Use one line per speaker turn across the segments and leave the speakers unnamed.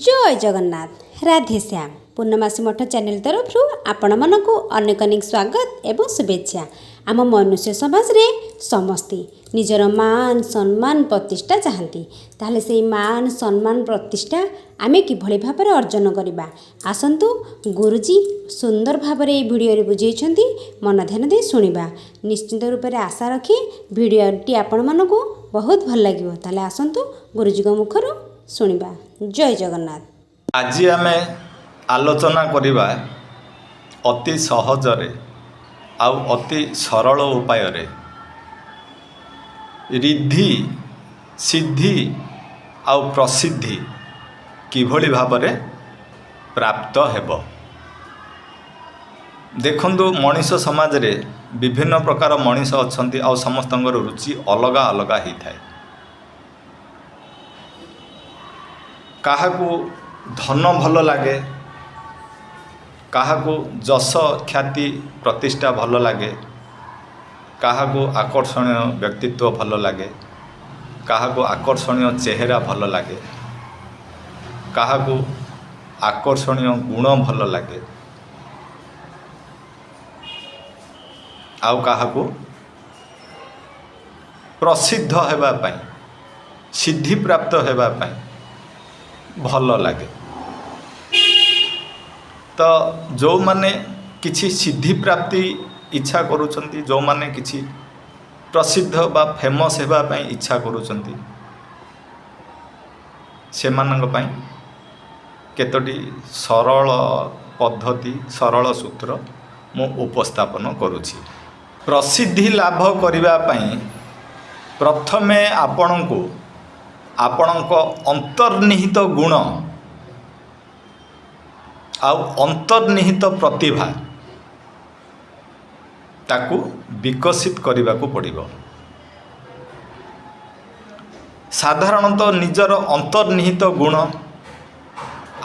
ଜୟ ଜଗନ୍ନାଥ, ରାଧେଶ୍ୟାମ। ପୂର୍ଣ୍ଣମାସୀ ମଠ ଚ୍ୟାନେଲ ତରଫରୁ ଆପଣମାନଙ୍କୁ ଅନେକ ଅନେକ ସ୍ୱାଗତ ଏବଂ ଶୁଭେଚ୍ଛା। ଆମ ମନୁଷ୍ୟ ସମାଜରେ ସମସ୍ତେ ନିଜର ମାନ ସମ୍ମାନ ପ୍ରତିଷ୍ଠା ଚାହାନ୍ତି। ତାହେଲେ ସେଇ ମାନ ସମ୍ମାନ ପ୍ରତିଷ୍ଠା ଆମେ କିଭଳି ଭାବରେ ଅର୍ଜନ କରିବା, ଆସନ୍ତୁ ଗୁରୁଜୀ ସୁନ୍ଦର ଭାବରେ ଏଇ ଭିଡ଼ିଓରେ ବୁଝେଇଛନ୍ତି, ମନ ଧ୍ୟାନ ଦେଇ ଶୁଣିବା। ନିଶ୍ଚିତ ରୂପରେ ଆଶା ରଖି ଭିଡ଼ିଓଟି ଆପଣମାନଙ୍କୁ ବହୁତ ଭଲ ଲାଗିବ। ତାହେଲେ ଆସନ୍ତୁ ଗୁରୁଜୀଙ୍କ ମୁଖରୁ ଶୁଣିବା। ଜୟ ଜଗନ୍ନାଥ।
ଆଜି ଆମେ ଆଲୋଚନା କରିବା ଅତି ସହଜରେ ଆଉ ଅତି ସରଳ ଉପାୟରେ ରିଦ୍ଧି, ସିଦ୍ଧି ଆଉ ପ୍ରସିଦ୍ଧି କିଭଳି ଭାବରେ ପ୍ରାପ୍ତ ହେବ। ଦେଖନ୍ତୁ, ମଣିଷ ସମାଜରେ ବିଭିନ୍ନ ପ୍ରକାର ମଣିଷ ଅଛନ୍ତି ଆଉ ସମସ୍ତଙ୍କର ରୁଚି ଅଲଗା ଅଲଗା ହେଇଥାଏ। କାହାକୁ ଧନ ଭଲ ଲାଗେ, କାହାକୁ ଯଶ ଖ୍ୟାତି ପ୍ରତିଷ୍ଠା ଭଲ ଲାଗେ, କାହାକୁ ଆକର୍ଷଣୀୟ ବ୍ୟକ୍ତିତ୍ୱ ଭଲ ଲାଗେ, କାହାକୁ ଆକର୍ଷଣୀୟ ଚେହେରା ଭଲ ଲାଗେ, କାହାକୁ ଆକର୍ଷଣୀୟ ଗୁଣ ଭଲ ଲାଗେ, ଆଉ କାହାକୁ ପ୍ରସିଦ୍ଧ ହେବା ପାଇଁ, ସିଦ୍ଧିପ୍ରାପ୍ତ ହେବା ପାଇଁ ଭଲ ଲାଗେ। ତ ଯେଉଁମାନେ କିଛି ସିଦ୍ଧିପ୍ରାପ୍ତି ଇଚ୍ଛା କରୁଛନ୍ତି, ଯେଉଁମାନେ କିଛି ପ୍ରସିଦ୍ଧ ବା ଫେମସ୍ ହେବା ପାଇଁ ଇଚ୍ଛା କରୁଛନ୍ତି, ସେମାନଙ୍କ ପାଇଁ କେତୋଟି ସରଳ ପଦ୍ଧତି, ସରଳ ସୂତ୍ର ମୁଁ ଉପସ୍ଥାପନ କରୁଛି। ପ୍ରସିଦ୍ଧି ଲାଭ କରିବା ପାଇଁ ପ୍ରଥମେ ଆପଣଙ୍କୁ ଆପଣଙ୍କ ଅନ୍ତର୍ନିହିତ ଗୁଣ ଆଉ ଅନ୍ତର୍ନିହିତ ପ୍ରତିଭା ତାକୁ ବିକଶିତ କରିବାକୁ ପଡ଼ିବ। ସାଧାରଣତଃ ନିଜର ଅନ୍ତର୍ନିହିତ ଗୁଣ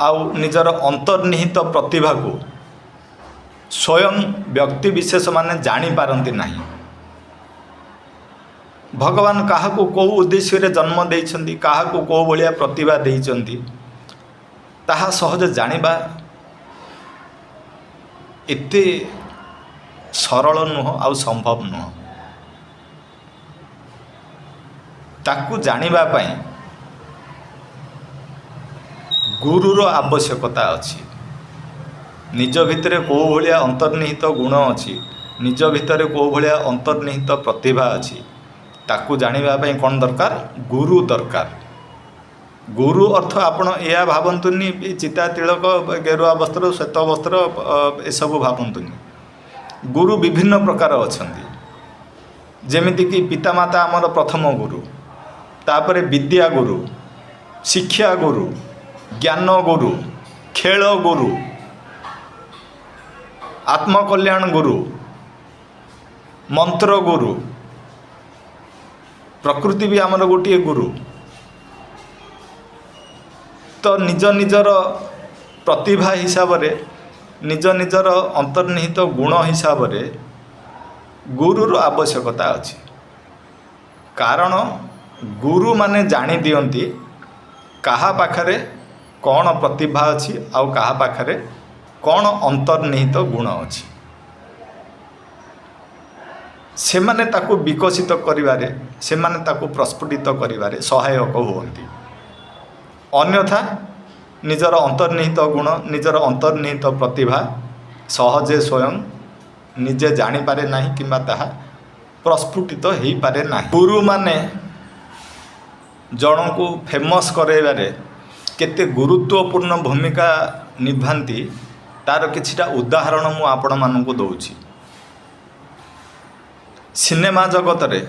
ଆଉ ନିଜର ଅନ୍ତର୍ନିହିତ ପ୍ରତିଭାକୁ ସ୍ୱୟଂ ବ୍ୟକ୍ତି ବିଶେଷମାନେ ଜାଣିପାରନ୍ତି ନାହିଁ। ଭଗବାନ କାହାକୁ କେଉଁ ଉଦ୍ଦେଶ୍ୟରେ ଜନ୍ମ ଦେଇଛନ୍ତି, କାହାକୁ କେଉଁ ଭଳିଆ ପ୍ରତିଭା ଦେଇଛନ୍ତି, ତାହା ସହଜେ ଜାଣିବା ଏତେ ସରଳ ନୁହଁ ଆଉ ସମ୍ଭବ ନୁହଁ। ତାକୁ ଜାଣିବା ପାଇଁ ଗୁରୁର ଆବଶ୍ୟକତା ଅଛି। ନିଜ ଭିତରେ କେଉଁ ଭଳିଆ ଅନ୍ତର୍ନିହିତ ଗୁଣ ଅଛି, ନିଜ ଭିତରେ କେଉଁ ଭଳିଆ ଅନ୍ତର୍ନିହିତ ପ୍ରତିଭା ଅଛି, ତାକୁ ଜାଣିବା ପାଇଁ କ'ଣ ଦରକାର? ଗୁରୁ ଦରକାର। ଗୁରୁ ଅର୍ଥ ଆପଣ ଏହା ଭାବନ୍ତୁନି ଚିତା ତିଳକ, ଗେରୁଆ ବସ୍ତ୍ର, ଶ୍ୱେତ ବସ୍ତ୍ର ଏସବୁ ଭାବନ୍ତୁନି। ଗୁରୁ ବିଭିନ୍ନ ପ୍ରକାର ଅଛନ୍ତି। ଯେମିତିକି ପିତାମାତା ଆମର ପ୍ରଥମ ଗୁରୁ, ତାପରେ ବିଦ୍ୟା ଗୁରୁ, ଶିକ୍ଷା ଗୁରୁ, ଜ୍ଞାନ ଗୁରୁ, ଖେଳ ଗୁରୁ, ଆତ୍ମକଲ୍ୟାଣ ଗୁରୁ, ମନ୍ତ୍ର ଗୁରୁ, ପ୍ରକୃତି ବି ଆମର ଗୋଟିଏ ଗୁରୁ। ତ ନିଜ ନିଜର ପ୍ରତିଭା ହିସାବରେ, ନିଜ ନିଜର ଅନ୍ତର୍ନିହିତ ଗୁଣ ହିସାବରେ ଗୁରୁର ଆବଶ୍ୟକତା ଅଛି। କାରଣ ଗୁରୁମାନେ ଜାଣିଦିଅନ୍ତି କାହା ପାଖରେ କ'ଣ ପ୍ରତିଭା ଅଛି ଆଉ କାହା ପାଖରେ କ'ଣ ଅନ୍ତର୍ନିହିତ ଗୁଣ ଅଛି। ସେମାନେ ତାକୁ ବିକଶିତ କରିବାରେ, ସେମାନେ ତାକୁ ପ୍ରସ୍ଫୁଟିତ କରିବାରେ ସହାୟକ ହୁଅନ୍ତି। ଅନ୍ୟଥା ନିଜର ଅନ୍ତର୍ନିହିତ ଗୁଣ, ନିଜର ଅନ୍ତର୍ନିହିତ ପ୍ରତିଭା ସହଜେ ସ୍ୱୟଂ ନିଜେ ଜାଣିପାରେ ନାହିଁ କିମ୍ବା ତାହା ପ୍ରସ୍ଫୁଟିତ ହେଇପାରେ ନାହିଁ। ଗୁରୁମାନେ ଜଣଙ୍କୁ ଫେମସ୍ କରାଇବାରେ କେତେ ଗୁରୁତ୍ୱପୂର୍ଣ୍ଣ ଭୂମିକା ନିଭାନ୍ତି, ତା'ର କିଛିଟା ଉଦାହରଣ ମୁଁ ଆପଣମାନଙ୍କୁ ଦେଉଛି। ସିନେମା ଜଗତରେ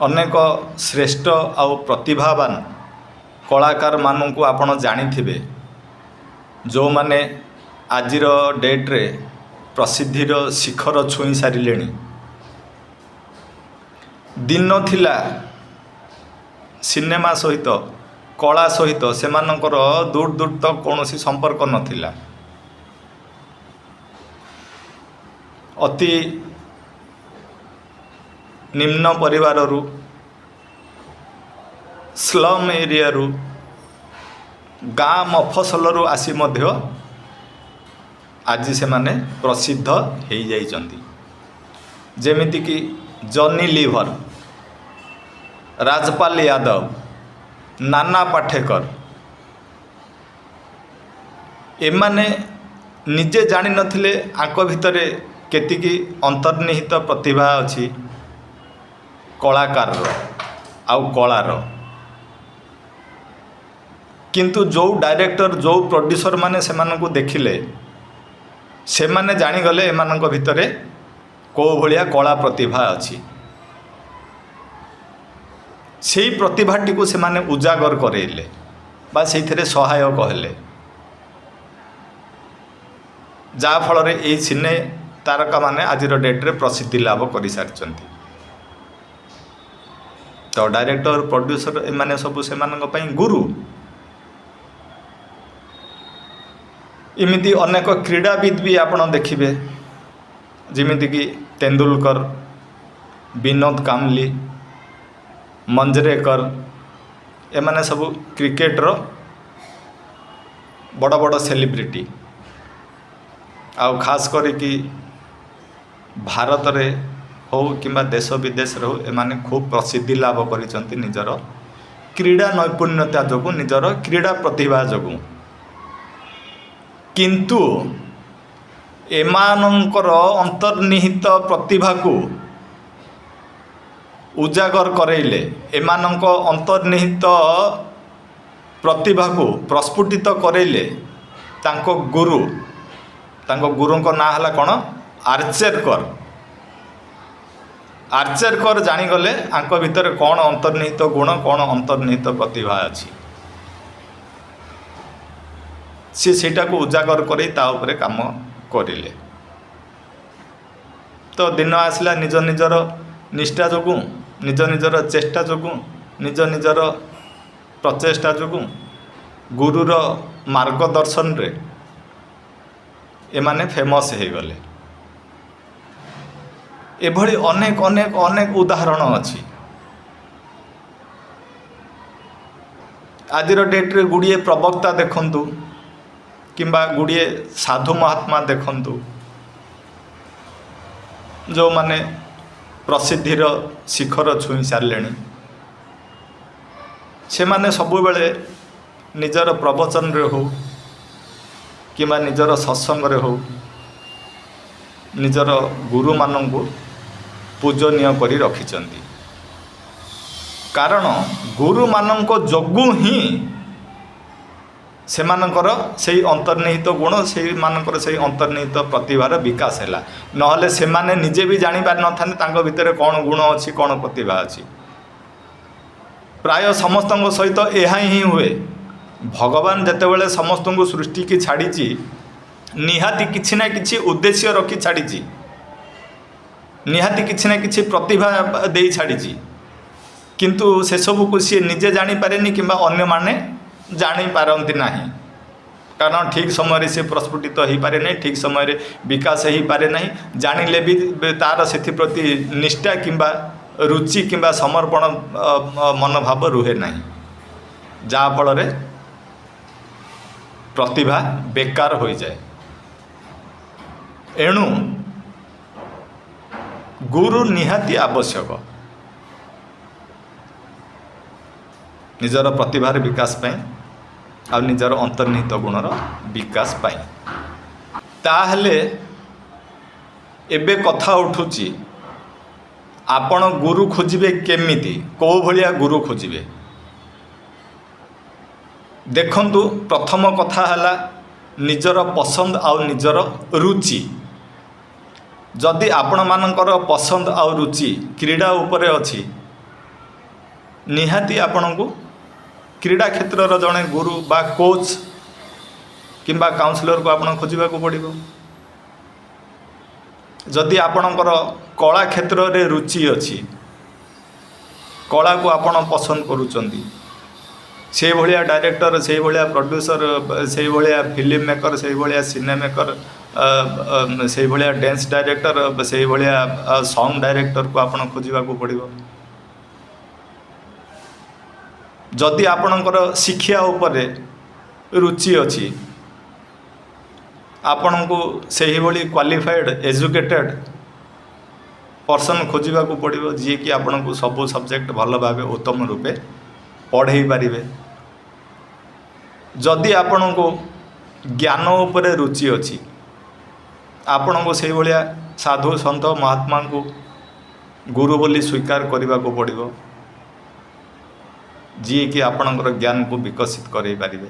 ଅନେକ ଶ୍ରେଷ୍ଠ ଆଉ ପ୍ରତିଭାବାନ କଳାକାରମାନଙ୍କୁ ଆପଣ ଜାଣିଥିବେ, ଯେଉଁମାନେ ଆଜିର ଡେଟ୍ରେ ପ୍ରସିଦ୍ଧିର ଶିଖର ଛୁଇଁ ସାରିଲେଣି। ଦିନ ଥିଲା ସିନେମା ସହିତ, କଳା ସହିତ ସେମାନଙ୍କର ଦୂର ଦୂର ତକ କୌଣସି ସମ୍ପର୍କ ନଥିଲା। ଅତି ନିମ୍ନ ପରିବାରରୁ, ସ୍ଲମ୍ ଏରିଆରୁ ଗାଁ ମଫସଲରୁ ଆସି ମଧ୍ୟ ଆଜି ସେମାନେ ପ୍ରସିଦ୍ଧ ହେଇଯାଇଛନ୍ତି। ଯେମିତିକି ଜନି ଲିଭର, ରାଜପାଲ ୟାଦବ, ନାନା ପାଠେକର, ଏମାନେ ନିଜେ ଜାଣିନଥିଲେ ୟାଙ୍କ ଭିତରେ କେତିକି ଅନ୍ତର୍ନିହିତ ପ୍ରତିଭା ଅଛି କଳାକାରର ଆଉ କଳାର। କିନ୍ତୁ ଯେଉଁ ଡାଇରେକ୍ଟର, ଯେଉଁ ପ୍ରଡ୍ୟୁସର ମାନେ ସେମାନଙ୍କୁ ଦେଖିଲେ, ସେମାନେ ଜାଣିଗଲେ ଏମାନଙ୍କ ଭିତରେ କେଉଁ ଭଳିଆ କଳା ପ୍ରତିଭା ଅଛି। ସେଇ ପ୍ରତିଭାଟିକୁ ସେମାନେ ଉଜାଗର କରେଇଲେ ବା ସେଇଥିରେ ସହାୟକ ହେଲେ, ଯାହାଫଳରେ ଏଇ ସିନେ ତାରକାମାନେ ଆଜିର ଡେଟ୍ରେ ପ୍ରସିଦ୍ଧି ଲାଭ କରିସାରିଛନ୍ତି। ତ ଡାଇରେକ୍ଟର, ପ୍ରଡ୍ୟୁସର ଏମାନେ ସବୁ ସେମାନଙ୍କ ପାଇଁ ଗୁରୁ। ଏମିତି ଅନେକ କ୍ରୀଡ଼ାବିତ୍ ବି ଆପଣ ଦେଖିବେ, ଯେମିତିକି ତେନ୍ଦୁଲକର, ବିନୋଦ କାମ୍ବଲି, ମଞ୍ଜରେକର, ଏମାନେ ସବୁ କ୍ରିକେଟର ବଡ଼ ବଡ଼ ସେଲିବ୍ରିଟି। ଆଉ ଖାସ କରିକି ଭାରତରେ ହଉ କିମ୍ବା ଦେଶ ବିଦେଶରେ ହଉ, ଏମାନେ ଖୁବ୍ ପ୍ରସିଦ୍ଧି ଲାଭ କରିଛନ୍ତି ନିଜର କ୍ରୀଡ଼ା ନୈପୁଣ୍ୟତା ଯୋଗୁଁ, ନିଜର କ୍ରୀଡ଼ା ପ୍ରତିଭା ଯୋଗୁଁ। କିନ୍ତୁ ଏମାନଙ୍କର ଅନ୍ତର୍ନିହିତ ପ୍ରତିଭାକୁ ଉଜାଗର କରେଇଲେ, ଏମାନଙ୍କ ଅନ୍ତର୍ନିହିତ ପ୍ରତିଭାକୁ ପ୍ରସ୍ଫୁଟିତ କରେଇଲେ ତାଙ୍କ ଗୁରୁ। ତାଙ୍କ ଗୁରୁଙ୍କ ନାଁ ହେଲା କ'ଣ? ଆର୍ଚେରକର। ଆର୍ଚେରକର ଜାଣିଗଲେ ୟାଙ୍କ ଭିତରେ କ'ଣ ଅନ୍ତର୍ନିହିତ ଗୁଣ, କ'ଣ ଅନ୍ତର୍ନିହିତ ପ୍ରତିଭା ଅଛି। ସିଏ ସେଇଟାକୁ ଉଜାଗର କରେଇ ତା ଉପରେ କାମ କରିଲେ। ତ ଦିନ ଆସିଲା ନିଜ ନିଜର ନିଷ୍ଠା ଯୋଗୁଁ, ନିଜ ନିଜର ଚେଷ୍ଟା ଯୋଗୁଁ, ନିଜ ନିଜର ପ୍ରଚେଷ୍ଟା ଯୋଗୁଁ, ଗୁରୁର ମାର୍ଗଦର୍ଶନରେ ଏମାନେ ଫେମସ୍ ହେଇଗଲେ। ଏଭଳି ଅନେକ ଅନେକ ଅନେକ ଉଦାହରଣ ଅଛି। ଆଜିର ଡେଟ୍ରେ ଗୁଡ଼ିଏ ପ୍ରବକ୍ତା ଦେଖନ୍ତୁ କିମ୍ବା ଗୁଡ଼ିଏ ସାଧୁ ମହାତ୍ମା ଦେଖନ୍ତୁ, ଯେଉଁମାନେ ପ୍ରସିଦ୍ଧିର ଶିଖର ଛୁଇଁ ସାରିଲେଣି, ସେମାନେ ସବୁବେଳେ ନିଜର ପ୍ରବଚନରେ ହଉ କିମ୍ବା ନିଜର ସତ୍ସଙ୍ଗରେ ହଉ, ନିଜର ଗୁରୁମାନଙ୍କୁ ପୂଜନୀୟ କରି ରଖିଛନ୍ତି। କାରଣ ଗୁରୁମାନଙ୍କ ଯୋଗୁଁ ହିଁ ସେମାନଙ୍କର ସେଇ ଅନ୍ତର୍ନିହିତ ଗୁଣ, ସେଇମାନଙ୍କର ସେଇ ଅନ୍ତର୍ନିହିତ ପ୍ରତିଭାର ବିକାଶ ହେଲା। ନହେଲେ ସେମାନେ ନିଜେ ବି ଜାଣିପାରିନଥାନ୍ତେ ତାଙ୍କ ଭିତରେ କ'ଣ ଗୁଣ ଅଛି, କ'ଣ ପ୍ରତିଭା ଅଛି। ପ୍ରାୟ ସମସ୍ତଙ୍କ ସହିତ ଏହା ହିଁ ହୁଏ। ଭଗବାନ ଯେତେବେଳେ ସମସ୍ତଙ୍କୁ ସୃଷ୍ଟିକି ଛାଡ଼ିଛି, ନିହାତି କିଛି ନା କିଛି ଉଦ୍ଦେଶ୍ୟ ରଖି ଛାଡ଼ିଛି, ନିହାତି କିଛି ନା କିଛି ପ୍ରତିଭା ଦେଇ ଛାଡ଼ିଛି। କିନ୍ତୁ ସେସବୁକୁ ସିଏ ନିଜେ ଜାଣିପାରେନି କିମ୍ବା ଅନ୍ୟମାନେ ଜାଣିପାରନ୍ତି ନାହିଁ। କାରଣ ଠିକ୍ ସମୟରେ ସେ ପ୍ରସ୍ଫୁଟିତ ହୋଇପାରେ ନାହିଁ, ଠିକ୍ ସମୟରେ ବିକାଶ ହୋଇପାରେ ନାହିଁ। ଜାଣିଲେ ବି ତା'ର ସେଥିପ୍ରତି ନିଷ୍ଠା କିମ୍ବା ରୁଚି କିମ୍ବା ସମର୍ପଣ ମନୋଭାବ ରୁହେ ନାହିଁ, ଯାହାଫଳରେ ପ୍ରତିଭା ବେକାର ହୋଇଯାଏ। ଏଣୁ ଗୁରୁ ନିହାତି ଆବଶ୍ୟକ ନିଜର ପ୍ରତିଭାର ବିକାଶ ପାଇଁ ଆଉ ନିଜର ଅନ୍ତର୍ନିହିତ ଗୁଣର ବିକାଶ ପାଇଁ। ତାହେଲେ ଏବେ କଥା ଉଠୁଛି, ଆପଣ ଗୁରୁ ଖୋଜିବେ କେମିତି, କେଉଁ ଭଳିଆ ଗୁରୁ ଖୋଜିବେ? ଦେଖନ୍ତୁ, ପ୍ରଥମ କଥା ହେଲା ନିଜର ପସନ୍ଦ ଆଉ ନିଜର ରୁଚି। ଯଦି ଆପଣମାନଙ୍କର ପସନ୍ଦ ଆଉ ରୁଚି କ୍ରୀଡ଼ା ଉପରେ ଅଛି, ନିହାତି ଆପଣଙ୍କୁ କ୍ରୀଡ଼ା କ୍ଷେତ୍ରର ଜଣେ ଗୁରୁ ବା କୋଚ୍ କିମ୍ବା କାଉନସିଲରକୁ ଆପଣ ଖୋଜିବାକୁ ପଡ଼ିବ। ଯଦି ଆପଣଙ୍କର କଳା କ୍ଷେତ୍ରରେ ରୁଚି ଅଛି, କଳାକୁ ଆପଣ ପସନ୍ଦ କରୁଛନ୍ତି, ସେଇଭଳିଆ ଡାଇରେକ୍ଟର, ସେଇଭଳିଆ ପ୍ରଡ୍ୟୁସର, ସେଇଭଳିଆ ଫିଲ୍ମ ମେକର, ସେଇଭଳିଆ ସିନେ ମେକର, ସେଇଭଳିଆ ଡ୍ୟାନ୍ସ ଡାଇରେକ୍ଟର, ସେଇଭଳିଆ ସଙ୍ଗ ଡାଇରେକ୍ଟରକୁ ଆପଣ ଖୋଜିବାକୁ ପଡ଼ିବ। ଯଦି ଆପଣଙ୍କର ଶିକ୍ଷା ଉପରେ ରୁଚି ଅଛି, ଆପଣଙ୍କୁ ସେହିଭଳି କ୍ୱାଲିଫାଏଡ଼୍ ଏଜୁକେଟେଡ଼୍ ପର୍ସନ୍ ଖୋଜିବାକୁ ପଡ଼ିବ, ଯିଏକି ଆପଣଙ୍କୁ ସବୁ ସବଜେକ୍ଟ ଭଲ ଭାବେ ଉତ୍ତମ ରୂପେ ପଢ଼େଇ ପାରିବେ। ଯଦି ଆପଣଙ୍କୁ ଜ୍ଞାନ ଉପରେ ରୁଚି ଅଛି, ଆପଣଙ୍କୁ ସେଇଭଳିଆ ସାଧୁ ସନ୍ଥ ମହାତ୍ମାଙ୍କୁ ଗୁରୁ ବୋଲି ସ୍ୱୀକାର କରିବାକୁ ପଡ଼ିବ, ଯିଏକି ଆପଣଙ୍କର ଜ୍ଞାନକୁ ବିକଶିତ କରାଇ ପାରିବେ।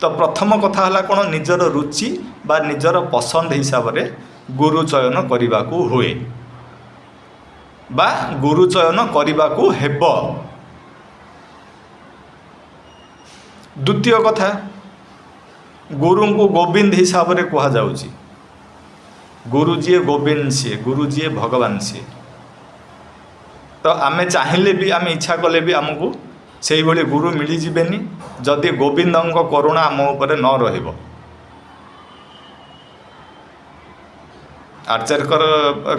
ତ ପ୍ରଥମ କଥା ହେଲା କ'ଣ, ନିଜର ରୁଚି ବା ନିଜର ପସନ୍ଦ ହିସାବରେ ଗୁରୁ ଚୟନ କରିବାକୁ ହୁଏ ବା ଗୁରୁ ଚୟନ କରିବାକୁ ହେବ। ଦ୍ୱିତୀୟ କଥା, ଗୁରୁଙ୍କୁ ଗୋବିନ୍ଦ ହିସାବରେ କୁହାଯାଉଛି। ଗୁରୁ ଯିଏ ଗୋବିନ୍ଦ ସିଏ, ଗୁରୁ ଯିଏ ଭଗବାନ ସିଏ। ତ ଆମେ ଚାହିଁଲେ ବି, ଆମେ ଇଚ୍ଛା କଲେ ବି ଆମକୁ ସେଇଭଳି ଗୁରୁ ମିଳିଯିବେନି ଯଦି ଗୋବିନ୍ଦଙ୍କ କରୁଣା ଆମ ଉପରେ ନ ରହିବ। ଆଚାର୍ଯ୍ୟଙ୍କର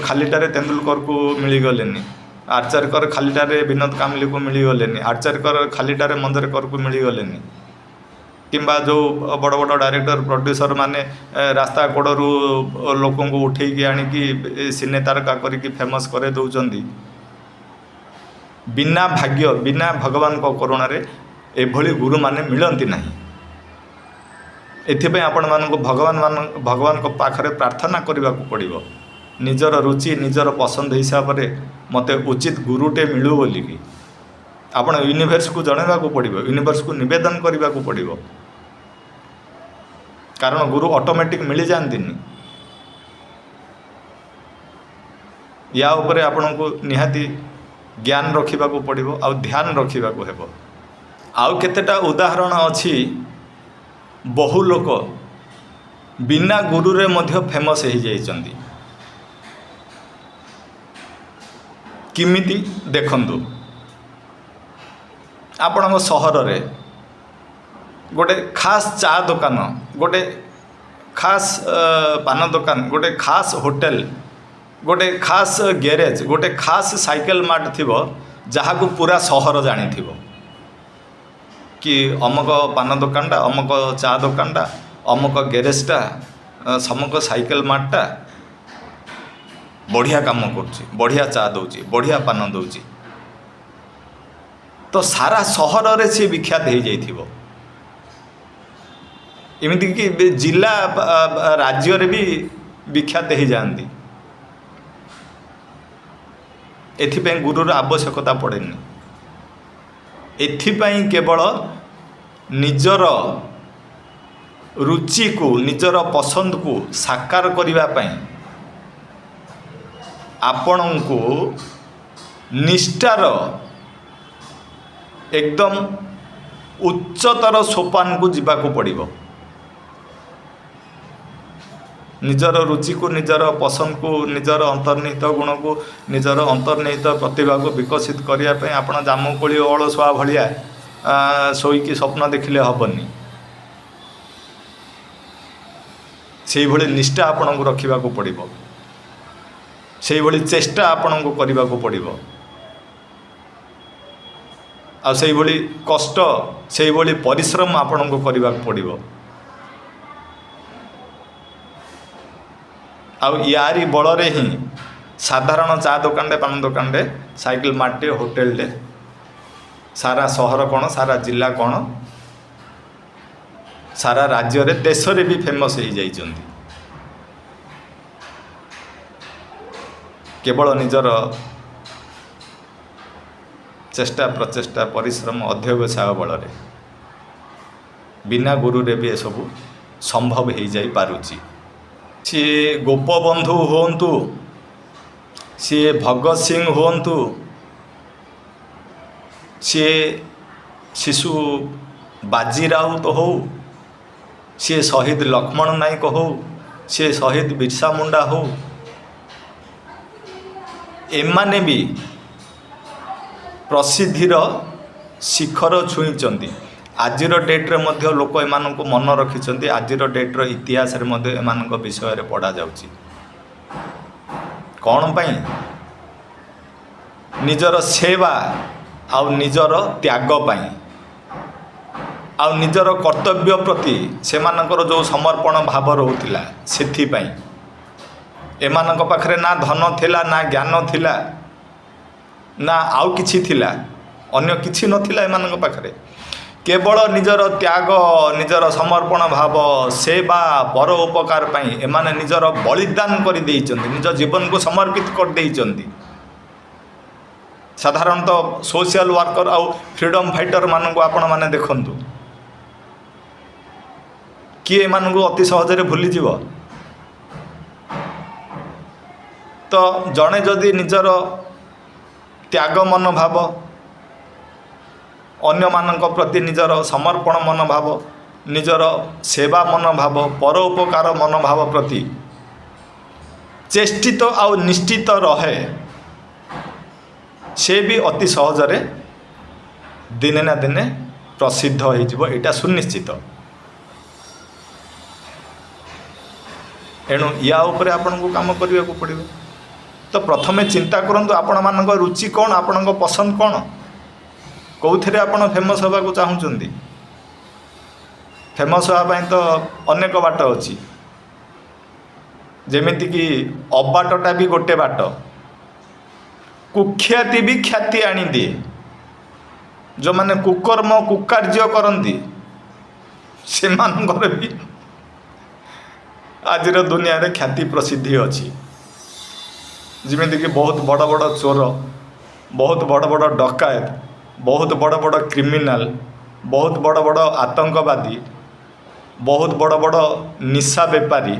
ଖାଲିଟାରେ ତେନ୍ଦୁଲକରକୁ ମିଳିଗଲେନି, ଆଚାର୍ଯ୍ୟଙ୍କର ଖାଲିଟାରେ ବିନୋଦ କାମ୍ବଲିକୁ ମିଳିଗଲେନି, ଆଚାର୍ଯ୍ୟଙ୍କର ଖାଲିଟାରେ ମଞ୍ଜରେକରକୁ ମିଳିଗଲେନି, କିମ୍ବା ଯେଉଁ ବଡ଼ ବଡ଼ ଡାଇରେକ୍ଟର ପ୍ରଡ୍ୟୁସର ମାନେ ରାସ୍ତା କଡ଼ରୁ ଲୋକଙ୍କୁ ଉଠେଇକି ଆଣିକି ସିନେ ତାରକା କରିକି ଫେମସ୍ କରାଇ ଦେଉଛନ୍ତି। ବିନା ଭାଗ୍ୟ, ବିନା ଭଗବାନଙ୍କ କରୁଣାରେ ଏଭଳି ଗୁରୁମାନେ ମିଳନ୍ତି ନାହିଁ। ଏଥିପାଇଁ ଆପଣମାନଙ୍କୁ ଭଗବାନଙ୍କ ପାଖରେ ପ୍ରାର୍ଥନା କରିବାକୁ ପଡ଼ିବ, ନିଜର ରୁଚି ନିଜର ପସନ୍ଦ ହିସାବରେ ମୋତେ ଉଚିତ ଗୁରୁଟେ ମିଳୁ ବୋଲିକି ଆପଣ ୟୁନିଭର୍ସକୁ ଜଣାଇବାକୁ ପଡ଼ିବ, ୟୁନିଭର୍ସକୁ ନିବେଦନ କରିବାକୁ ପଡ଼ିବ। କାରଣ ଗୁରୁ ଅଟୋମେଟିକ୍ ମିଳିଯାଆନ୍ତିନି। ୟା ଉପରେ ଆପଣଙ୍କୁ ନିହାତି ଜ୍ଞାନ ରଖିବାକୁ ପଡ଼ିବ ଆଉ ଧ୍ୟାନ ରଖିବାକୁ ହେବ। ଆଉ କେତେଟା ଉଦାହରଣ ଅଛି, ବହୁ ଲୋକ ବିନା ଗୁରୁରେ ମଧ୍ୟ ଫେମସ୍ ହେଇଯାଇଛନ୍ତି। କେମିତି ଦେଖନ୍ତୁ, ଆପଣଙ୍କ ସହରରେ ଗୋଟେ ଖାସ୍ ଚା ଦୋକାନ, ଗୋଟେ ଖାସ୍ ପାନ ଦୋକାନ, ଗୋଟେ ଖାସ୍ ହୋଟେଲ, ଗୋଟେ ଖାସ୍ ଗ୍ୟାରେଜ୍, ଗୋଟେ ଖାସ୍ ସାଇକେଲ ମାର୍ଟ ଥିବ, ଯାହାକୁ ପୁରା ସହର ଜାଣିଥିବ କି ଅମକ ପାନ ଦୋକାନଟା, ଅମକ ଚା ଦୋକାନଟା, ଅମକ ଗ୍ୟାରେଜଟା, ସମକ ସାଇକେଲ ମାର୍ଟଟା ବଢ଼ିଆ କାମ କରୁଛି, ବଢ଼ିଆ ଚା ଦେଉଛି, ବଢ଼ିଆ ପାନ ଦେଉଛି। ତ ସାରା ସହରରେ ସିଏ ବିଖ୍ୟାତ ହେଇଯାଇଥିବ। ଏମିତିକି ଜିଲ୍ଲା ରାଜ୍ୟରେ ବି ବିଖ୍ୟାତ ହେଇଯାଆନ୍ତି। ଏଥିପାଇଁ ଗୁରୁର ଆବଶ୍ୟକତା ପଡ଼େନି। ଏଥିପାଇଁ କେବଳ ନିଜର ରୁଚିକୁ, ନିଜର ପସନ୍ଦକୁ ସାକାର କରିବା ପାଇଁ ଆପଣଙ୍କୁ ନିଷ୍ଠାର ଏକଦମ ଉଚ୍ଚତର ସୋପାନକୁ ଯିବାକୁ ପଡ଼ିବ। ନିଜର ରୁଚିକୁ, ନିଜର ପସନ୍ଦକୁ, ନିଜର ଅନ୍ତର୍ନିହିତ ଗୁଣକୁ, ନିଜର ଅନ୍ତର୍ନିହିତ ପ୍ରତିଭାକୁ ବିକଶିତ କରିବା ପାଇଁ ଆପଣ ଜାମୁକୋଳି ଅଳସୁଆ ଭଳିଆ ଶୋଇକି ସ୍ୱପ୍ନ ଦେଖିଲେ ହେବନି। ସେଇଭଳି ନିଷ୍ଠା ଆପଣଙ୍କୁ ରଖିବାକୁ ପଡ଼ିବ, ସେଇଭଳି ଚେଷ୍ଟା ଆପଣଙ୍କୁ କରିବାକୁ ପଡ଼ିବ, ଆଉ ସେଇଭଳି କଷ୍ଟ, ସେଇଭଳି ପରିଶ୍ରମ ଆପଣଙ୍କୁ କରିବାକୁ ପଡ଼ିବ। ଆଉ ୟାରି ବଳରେ ହିଁ ସାଧାରଣ ଚା ଦୋକାନଟେ, ପାନ ଦୋକାନଟେ, ସାଇକେଲ ମାର୍ଟଟେ, ହୋଟେଲଟେ, ସାରା ସହର କ'ଣ, ସାରା ଜିଲ୍ଲା କ'ଣ, ସାରା ରାଜ୍ୟରେ, ଦେଶରେ ବି ଫେମସ୍ ହେଇଯାଇଛନ୍ତି କେବଳ ନିଜର ଚେଷ୍ଟା, ପ୍ରଚେଷ୍ଟା, ପରିଶ୍ରମ, ଅଧ୍ୟବସାୟ ବଳରେ। ବିନା ଗୁରୁରେ ବି ଏସବୁ ସମ୍ଭବ ହେଇଯାଇପାରୁଛି। ସିଏ ଗୋପବନ୍ଧୁ ହୁଅନ୍ତୁ, ସିଏ ଭଗତ ସିଂ ହୁଅନ୍ତୁ, ସିଏ ଶିଶୁ ବାଜି ରାଉତ ହଉ, ସିଏ ଶହୀଦ ଲକ୍ଷ୍ମଣ ନାୟକ ହଉ, ସିଏ ଶହୀଦ ବିର୍ସା ମୁଣ୍ଡା ହଉ, ଏମାନେ ବି ପ୍ରସିଦ୍ଧିର ଶିଖର ଛୁଇଁଛନ୍ତି। ଆଜିର ଡେଟ୍ରେ ମଧ୍ୟ ଲୋକ ଏମାନଙ୍କୁ ମନ ରଖିଛନ୍ତି। ଆଜିର ଡେଟ୍ର ଇତିହାସରେ ମଧ୍ୟ ଏମାନଙ୍କ ବିଷୟରେ ପଢ଼ାଯାଉଛି। କ'ଣ ପାଇଁ? ନିଜର ସେବା ଆଉ ନିଜର ତ୍ୟାଗ ପାଇଁ। ଆଉ ନିଜର କର୍ତ୍ତବ୍ୟ ପ୍ରତି ସେମାନଙ୍କର ଯେଉଁ ସମର୍ପଣ ଭାବ ରହୁଥିଲା, ସେଥିପାଇଁ ଏମାନଙ୍କ ପାଖରେ ନା ଧନ ଥିଲା, ନା ଜ୍ଞାନ ଥିଲା, ନା ଆଉ କିଛି ଥିଲା, ଅନ୍ୟ କିଛି ନଥିଲା ଏମାନଙ୍କ ପାଖରେ। କେବଳ ନିଜର ତ୍ୟାଗ, ନିଜର ସମର୍ପଣ ଭାବ, ସେବା, ପର ଉପକାର ପାଇଁ ଏମାନେ ନିଜର ବଳିଦାନ କରିଦେଇଛନ୍ତି, ନିଜ ଜୀବନକୁ ସମର୍ପିତ କରିଦେଇଛନ୍ତି। ସାଧାରଣତଃ ସୋସିଆଲ ୱାର୍କର ଆଉ ଫ୍ରିଡ଼ମ୍ ଫାଇଟରମାନଙ୍କୁ ଆପଣମାନେ ଦେଖନ୍ତୁ, କିଏ ଏମାନଙ୍କୁ ଅତି ସହଜରେ ଭୁଲିଯିବ? ତ ଜଣେ ଯଦି ନିଜର ତ୍ୟାଗ ମନୋଭାବ, ଅନ୍ୟମାନଙ୍କ ପ୍ରତି ନିଜର ସମର୍ପଣ ମନୋଭାବ, ନିଜର ସେବା ମନୋଭାବ, ପରୋପକାର ମନୋଭାବ ପ୍ରତି ଚେଷ୍ଟିତ ଆଉ ନିଷ୍ଠିତ ରହେ, ସେ ବି ଅତି ସହଜରେ ଦିନେ ନା ଦିନେ ପ୍ରସିଦ୍ଧ ହେଇଯିବ, ଏଇଟା ସୁନିଶ୍ଚିତ। ଏଣୁ ୟା ଉପରେ ଆପଣଙ୍କୁ କାମ କରିବାକୁ ପଡ଼ିବ। ତ ପ୍ରଥମେ ଚିନ୍ତା କରନ୍ତୁ ଆପଣମାନଙ୍କ ରୁଚି କ'ଣ, ଆପଣଙ୍କ ପସନ୍ଦ କ'ଣ, କେଉଁଥିରେ ଆପଣ ଫେମସ୍ ହେବାକୁ ଚାହୁଁଛନ୍ତି। ଫେମସ୍ ହେବା ପାଇଁ ତ ଅନେକ ବାଟ ଅଛି, ଯେମିତିକି ଅବାଟଟା ବି ଗୋଟେ ବାଟ, କୁଖ୍ୟାତି ବି ଖ୍ୟାତି ଆଣିଦିଏ। ଯେଉଁମାନେ କୁକର୍ମ କୁକାର୍ଯ୍ୟ କରନ୍ତି ସେମାନଙ୍କର ବି ଆଜିର ଦୁନିଆରେ ଖ୍ୟାତି ପ୍ରସିଦ୍ଧି ଅଛି। ଯେମିତିକି ବହୁତ ବଡ଼ ବଡ଼ ଚୋର, ବହୁତ ବଡ଼ ବଡ଼ ଡକାୟତ, ବହୁତ ବଡ଼ ବଡ଼ କ୍ରିମିନାଲ, ବହୁତ ବଡ଼ ବଡ଼ ଆତଙ୍କବାଦୀ, ବହୁତ ବଡ଼ ବଡ଼ ନିଶା ବେପାରୀ,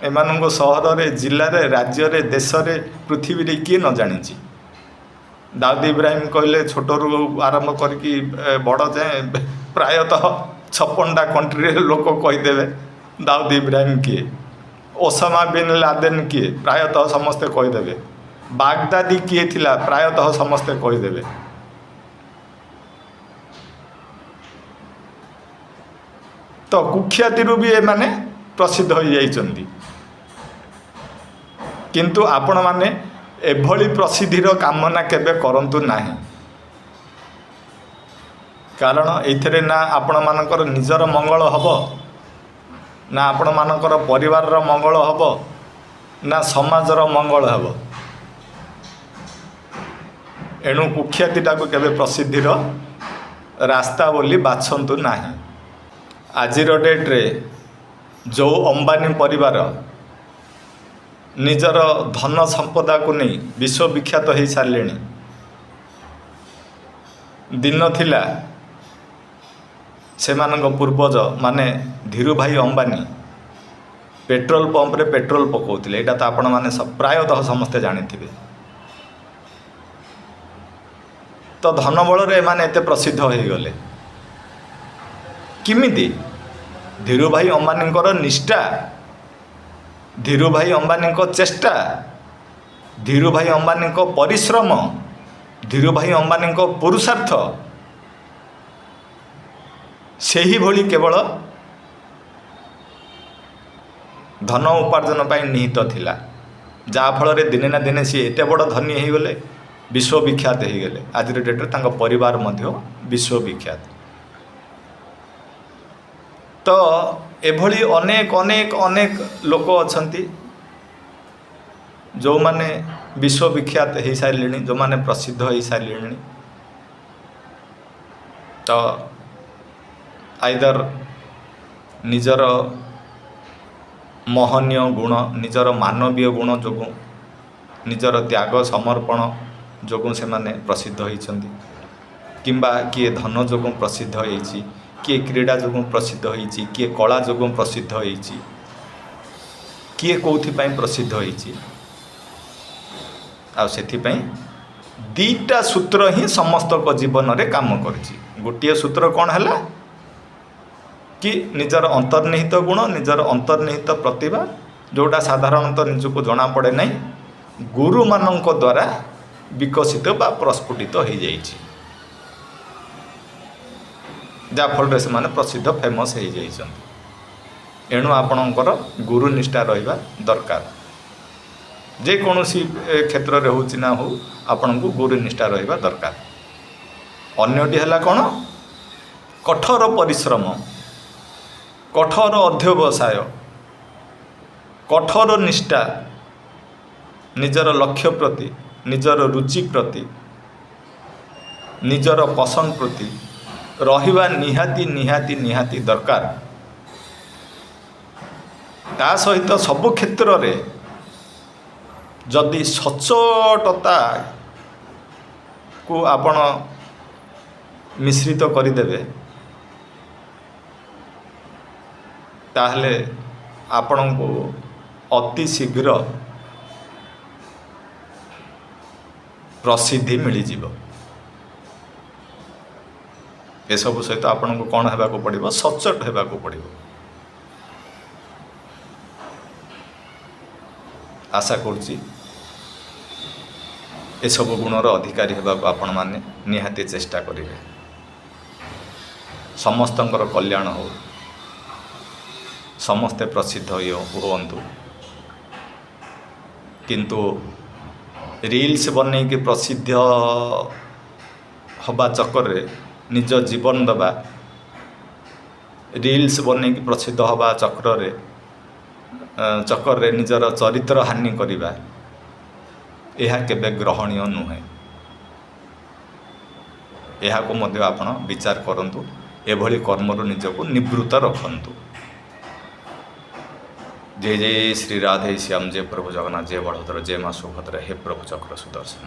ଏମାନଙ୍କୁ ସହରରେ, ଜିଲ୍ଲାରେ, ରାଜ୍ୟରେ, ଦେଶରେ, ପୃଥିବୀରେ କିଏ ନ ଜାଣିଛି? ଦାଉଦ ଇବ୍ରାହିମ କହିଲେ ଛୋଟରୁ ଆରମ୍ଭ କରିକି ବଡ଼ ଯାଏଁ ପ୍ରାୟତଃ 56ଟା କଣ୍ଟ୍ରିରେ ଲୋକ କହିଦେବେ ଦାଉଦ ଇବ୍ରାହିମ କିଏ, ଓସାମା ବିନ୍ ଲାଦେନ କିଏ, ପ୍ରାୟତଃ ସମସ୍ତେ କହିଦେବେ, ବାଗଦାଦି କିଏ ଥିଲା ପ୍ରାୟତଃ ସମସ୍ତେ କହିଦେବେ। ତ କୁଖ୍ୟାତିରୁ ବି ଏମାନେ ପ୍ରସିଦ୍ଧ ହୋଇଯାଇଛନ୍ତି। କିନ୍ତୁ ଆପଣମାନେ ଏଭଳି ପ୍ରସିଦ୍ଧିର କାମନା କେବେ କରନ୍ତୁ ନାହିଁ, କାରଣ ଏଇଥିରେ ନା ଆପଣମାନଙ୍କର ନିଜର ମଙ୍ଗଳ ହେବ, ନା ଆପଣମାନଙ୍କର ପରିବାରର ମଙ୍ଗଳ ହେବ, ନା ସମାଜର ମଙ୍ଗଳ ହେବ। ଏଣୁ କୁଖ୍ୟାତିଟାକୁ କେବେ ପ୍ରସିଦ୍ଧିର ରାସ୍ତା ବୋଲି ବାଛନ୍ତୁ ନାହିଁ। ଆଜିର ଡେଟ୍ରେ ଯେଉଁ ଅମ୍ବାନୀ ପରିବାର ନିଜର ଧନ ସମ୍ପଦାକୁ ନେଇ ବିଶ୍ୱବିଖ୍ୟାତ ହୋଇସାରିଲେଣି, ଦିନ ଥିଲା ସେମାନଙ୍କ ପୂର୍ବଜ ମାନେ ଧୀରୁଭାଇ ଅମ୍ବାନୀ ପେଟ୍ରୋଲ ପମ୍ପରେ ପେଟ୍ରୋଲ ପକାଉଥିଲେ। ଏଇଟା ତ ଆପଣମାନେ ପ୍ରାୟତଃ ସମସ୍ତେ ଜାଣିଥିବେ। ତ ଧନ ବଳରେ ଏମାନେ ଏତେ ପ୍ରସିଦ୍ଧ ହୋଇଗଲେ କେମିତି? ଧୀରୁଭାଇ ଅମ୍ବାନୀଙ୍କର ନିଷ୍ଠା, ଧୀରୁଭାଇ ଅମ୍ବାନୀଙ୍କ ଚେଷ୍ଟା, ଧୀରୁଭାଇ ଅମ୍ବାନୀଙ୍କ ପରିଶ୍ରମ, ଧୀରୁଭାଇ ଅମ୍ବାନୀଙ୍କ ପୁରୁଷାର୍ଥ ସେହିଭଳି କେବଳ ଧନ ଉପାର୍ଜନ ପାଇଁ ନିହିତ ଥିଲା, ଯାହାଫଳରେ ଦିନେ ନା ଦିନେ ସିଏ ଏତେ ବଡ଼ ଧନୀ ହୋଇଗଲେ, ବିଶ୍ୱବିଖ୍ୟାତ ହୋଇଗଲେ। ଆଜିର ଡେଟ୍ରେ ତାଙ୍କ ପରିବାର ମଧ୍ୟ ବିଶ୍ୱବିଖ୍ୟାତ। ତ ଏଭଳି ଅନେକ ଅନେକ ଅନେକ ଲୋକ ଅଛନ୍ତି ଯେଉଁମାନେ ବିଶ୍ୱବିଖ୍ୟାତ ହୋଇସାରିଲେଣି, ଯେଉଁମାନେ ପ୍ରସିଦ୍ଧ ହୋଇସାରିଲେଣି। ତ ଆଇଦର ନିଜର ମହନୀୟ ଗୁଣ, ନିଜର ମାନବୀୟ ଗୁଣ ଯୋଗୁଁ, ନିଜର ତ୍ୟାଗ ସମର୍ପଣ ଯୋଗୁଁ ସେମାନେ ପ୍ରସିଦ୍ଧ ହୋଇଛନ୍ତି, କିମ୍ବା କିଏ ଧନ ଯୋଗୁଁ ପ୍ରସିଦ୍ଧ ହୋଇଛି, କିଏ କ୍ରୀଡ଼ା ଯୋଗୁଁ ପ୍ରସିଦ୍ଧ ହୋଇଛି, କିଏ କଳା ଯୋଗୁଁ ପ୍ରସିଦ୍ଧ ହୋଇଛି, କିଏ କେଉଁଥିପାଇଁ ପ୍ରସିଦ୍ଧ ହୋଇଛି। ଆଉ ସେଥିପାଇଁ ଦୁଇଟା ସୂତ୍ର ହିଁ ସମସ୍ତଙ୍କ ଜୀବନରେ କାମ କରିଛି। ଗୋଟିଏ ସୂତ୍ର କ'ଣ ହେଲା କି ନିଜର ଅନ୍ତର୍ନିହିତ ଗୁଣ, ନିଜର ଅନ୍ତର୍ନିହିତ ପ୍ରତିଭା, ଯେଉଁଟା ସାଧାରଣତଃ ନିଜକୁ ଜଣାପଡ଼େ ନାହିଁ, ଗୁରୁମାନଙ୍କ ଦ୍ୱାରା ବିକଶିତ ବା ପ୍ରସ୍ଫୁଟିତ ହୋଇଯାଇଛି, ଯାହାଫଳରେ ସେମାନେ ପ୍ରସିଦ୍ଧ ଫେମସ୍ ହୋଇଯାଇଛନ୍ତି। ଏଣୁ ଆପଣଙ୍କର ଗୁରୁ ନିଷ୍ଠା ରହିବା ଦରକାର। ଯେକୌଣସି କ୍ଷେତ୍ରରେ ହେଉଛି ନା ହେଉ, ଆପଣଙ୍କୁ ଗୁରୁ ନିଷ୍ଠା ରହିବା ଦରକାର। ଅନ୍ୟଟି ହେଲା କ'ଣ? କଠୋର ପରିଶ୍ରମ, କଠୋର ଅଧ୍ୟବସାୟ, କଠୋର ନିଷ୍ଠା ନିଜର ଲକ୍ଷ୍ୟ ପ୍ରତି, ନିଜର ରୁଚି ପ୍ରତି, ନିଜର ପସନ୍ଦ ପ୍ରତି ରହିବା ନିହାତି ନିହାତି ନିହାତି ଦରକାର। ତା ସହିତ ସବୁ କ୍ଷେତ୍ରରେ ଯଦି ସଚ୍ଚୋଟତାକୁ ଆପଣ ମିଶ୍ରିତ କରିଦେବେ, ତାହେଲେ ଆପଣଙ୍କୁ ଅତି ଶୀଘ୍ର ପ୍ରସିଦ୍ଧି ମିଳିଯିବ। ଏସବୁ ସହିତ ଆପଣଙ୍କୁ କ'ଣ ହେବାକୁ ପଡ଼ିବ? ସଚ୍ଚୋଟ ହେବାକୁ ପଡ଼ିବ। ଆଶା କରୁଛି ଏସବୁ ଗୁଣର ଅଧିକାରୀ ହେବାକୁ ଆପଣମାନେ ନିହାତି ଚେଷ୍ଟା କରିବେ। ସମସ୍ତଙ୍କର କଲ୍ୟାଣ ହେଉ, ସମସ୍ତେ ପ୍ରସିଦ୍ଧ ହୁଅନ୍ତୁ। କିନ୍ତୁ ରିଲ୍ସ ବନେଇକି ପ୍ରସିଦ୍ଧ ହେବା ଚକ୍କରରେ ନିଜ ଜୀବନ ଦେବା, ରିଲ୍ସ ବନେଇକି ପ୍ରସିଦ୍ଧ ହେବା ଚକ୍କରରେ ନିଜର ଚରିତ୍ର ହାନି କରିବା, ଏହା କେବେ ଗ୍ରହଣୀୟ ନୁହେଁ। ଏହାକୁ ମଧ୍ୟ ଆପଣ ବିଚାର କରନ୍ତୁ, ଏଭଳି କର୍ମରୁ ନିଜକୁ ନିବୃତ୍ତ ରଖନ୍ତୁ। ଜୟ ଜୟ ଶ୍ରୀ ରାଧେ ଶ୍ୟାମ, ଜୟ ପ୍ରଭୁ ଜଗନ୍ନାଥ, ଜୟ ବଳଭଦ୍ର, ଜୟ ମା ସୁଭଦ୍ରା, ହେ ପ୍ରଭୁ ଚକ୍ର ସୁଦର୍ଶନ।